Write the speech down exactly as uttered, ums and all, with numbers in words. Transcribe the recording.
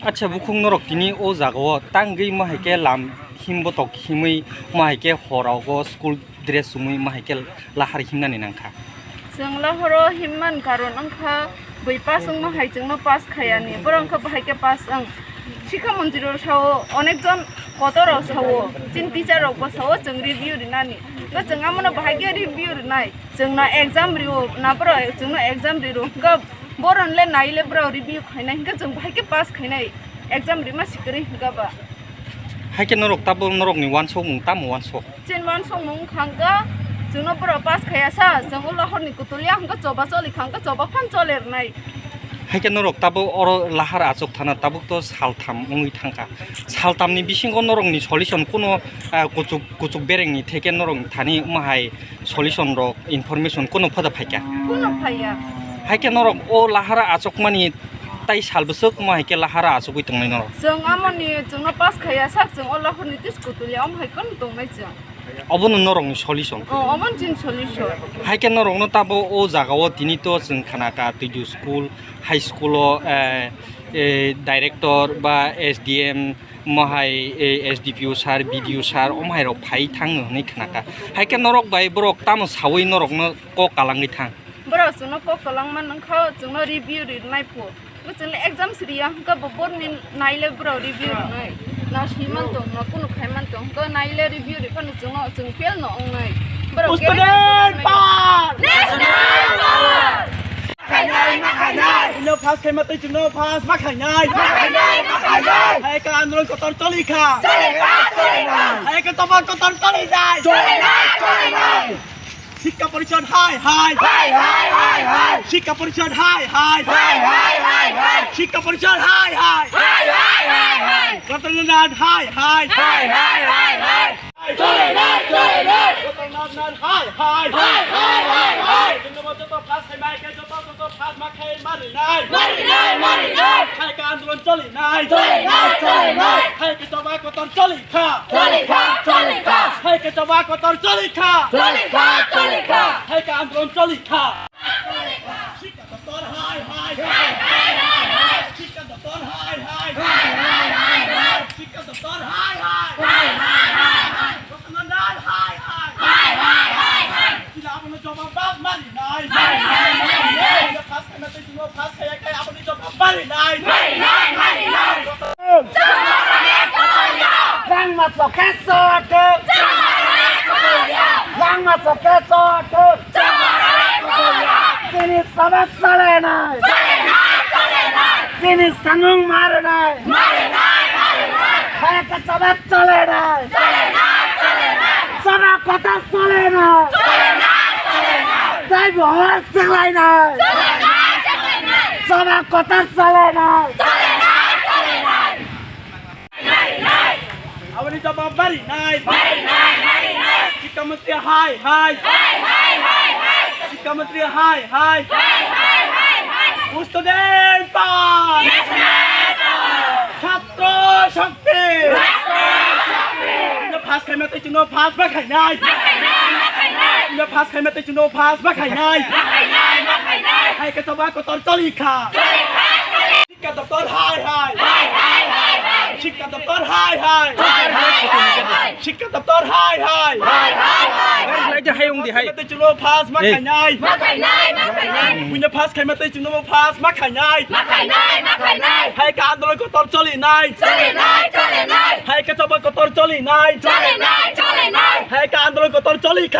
Acha bukhuk norok tini o jagao tangwi ma hai khe lam himbotok himwi ma hai khe horogo school dress chumui ma hai khe lahar himnani nangkha. Chwng lahoro himman karon wngkha bui pass wngma hai chwngno pass khayani, borok wngkha bahai khe pass wng. Sikha montri rok sao, onek jon kotor rok sao, chini teacher rok bo sao chwng review rinani. Hwnkhe chwng amono bahai khe review rinai, chwngno exam rio na borok chwngno exam riro hwnkhe borok le nai le borok review khainai hwnkhe chwng bahai khe pass khainai, exam rima sikiri hwnkhe ba. Hai khe norok tabuk norokni uansukmung tamo uansuk? Chini uansukmung wngkha hwnkhe chwngno borok pass khaya sa, chwng o lahorni kutul ya hwnkhe choba choli kha hwnkhe choba phan chole rwnai. Hai khe norok tabuk oro lahar achuk thana tabuk to saltham wngwi thangkha. Saltamni bisingo norokni solution kuno, ah, kuchuk, kuchuk berengni theke norokni thani wngma hai solution rok, information kuno phada phaikha? Kuno phaiya. Hai khe norok o lahar achukmani tai sal bwswk wngma hai khe lahar achugwi tongnai norok? Chwng amoni chwngno pass khaya sak chwng o lahorni tis kutul ya omo hai kheno tongnai chwng. Obono norokni solution. Oh, omo chini solution. Hai khe norokno tabo o jagao tini to chwng khana ka Tuidu school, high school o, eh, eh, director ba S D M, mohai, eh, S D P O sir, B D O sir, omo hai rok phai thang hwnwi khana ka. Hai khe norok bai borok tamo sawi norokno kok kalangwi thang? Borok chwngno kok kalangma nangkha, chwngno review rinai pho. Bo chwngno exam siriya hwnkhe bo borni naile borok review rwnai. Na swiman tong, na kunu khaiman tong, hwnkhe naile review ri phano chwngno chwng fail no wngnai. Borok student power! National power! Chwngno pass khaima tei chwngno pass ma khainai. Ma khainai, ma khainai. Hai khe andolon kotor choli kha. Choli kha, choli kha. Hai khe choba kotor choli jai. Choli jai, choli jai. Sikha Porishad hai hai. Hai hai hai hai. Sikha Porishad hai hai. Hai hai hai hai. Sikha Porishad hai hai. Hai hai hai hai. Ratan Nath hai hai. Hai hai hai hai. Hai, chole nai, chole nai. Ratan Nath hai hai. Hai hai hai hai. Joto joto pass khai mai khe joto joto pass ma khai mari nai. Mari nai, mari nai. Hai khe andolon choli nai. Choli nai, choli nai. Hai khe choba kotor choli kha. Choli kha, choli kha. Hai khe choba kotor choli kha. Choli kha, choli kha. Hai khe andolon choli kha. Sikha doptor hai hai. Hai hai hai hai. Sikha doptor hai hai. Hai hai hai hai. Sikha doptor hai hai. Hai hai hai hai. Ratan Nath hai hai. Hai hai hai hai. Chini abono jawab bak mari nai. Mari nai, mari nai. Pass khai na tei chwngno pass khai khai abono jawab mari nai. Mari nai, mari nai. Rang ma sok khe sok. Rang ma sok khe sok. Chini choba chole nai. Chini samung mari nai. Hai khe choba chole nai. Choba kotor chole nai. Tei bo hor seklai nai. Choba kotor chole nai. Aboni jawab mari nai. Mari nai, mari nai. Sikha mantri hai hai. Hai hai hai hai. Sikha mantri hai hai. Hai hai hai hai. Student power. National power. Chhatro shakti. Rashtra shakti. Chwngno pass khai ma tei chwngno pass ma khai nai. Ma khai nai, ma khai nai. Chwngno pass khai ma tei chwngno pass ma khai nai. Ma khai nai, ma khai nai. Hai khe choba kotor choli kha. Choli kha, choli. Sikha doptor hai hai. Hai hai hai hai. Sikha doptor hai hai. Hai hai hai hai. Sikha doptor hai hai. Hai hai hai hai. Hai, hai, hai, hai. Tei chwngno pass ma khai nai. Ma khai nai, ma khai nai. Buino pass khai ma tei chwngno pass ma khai nai. Ma khai nai, ma khai nai. Hai khe andolon kotor choli nai. Choli nai, choli nai. Hai khe choba kotor choli nai. Choli nai, choli nai. Hai khe andolon kotor choli kha.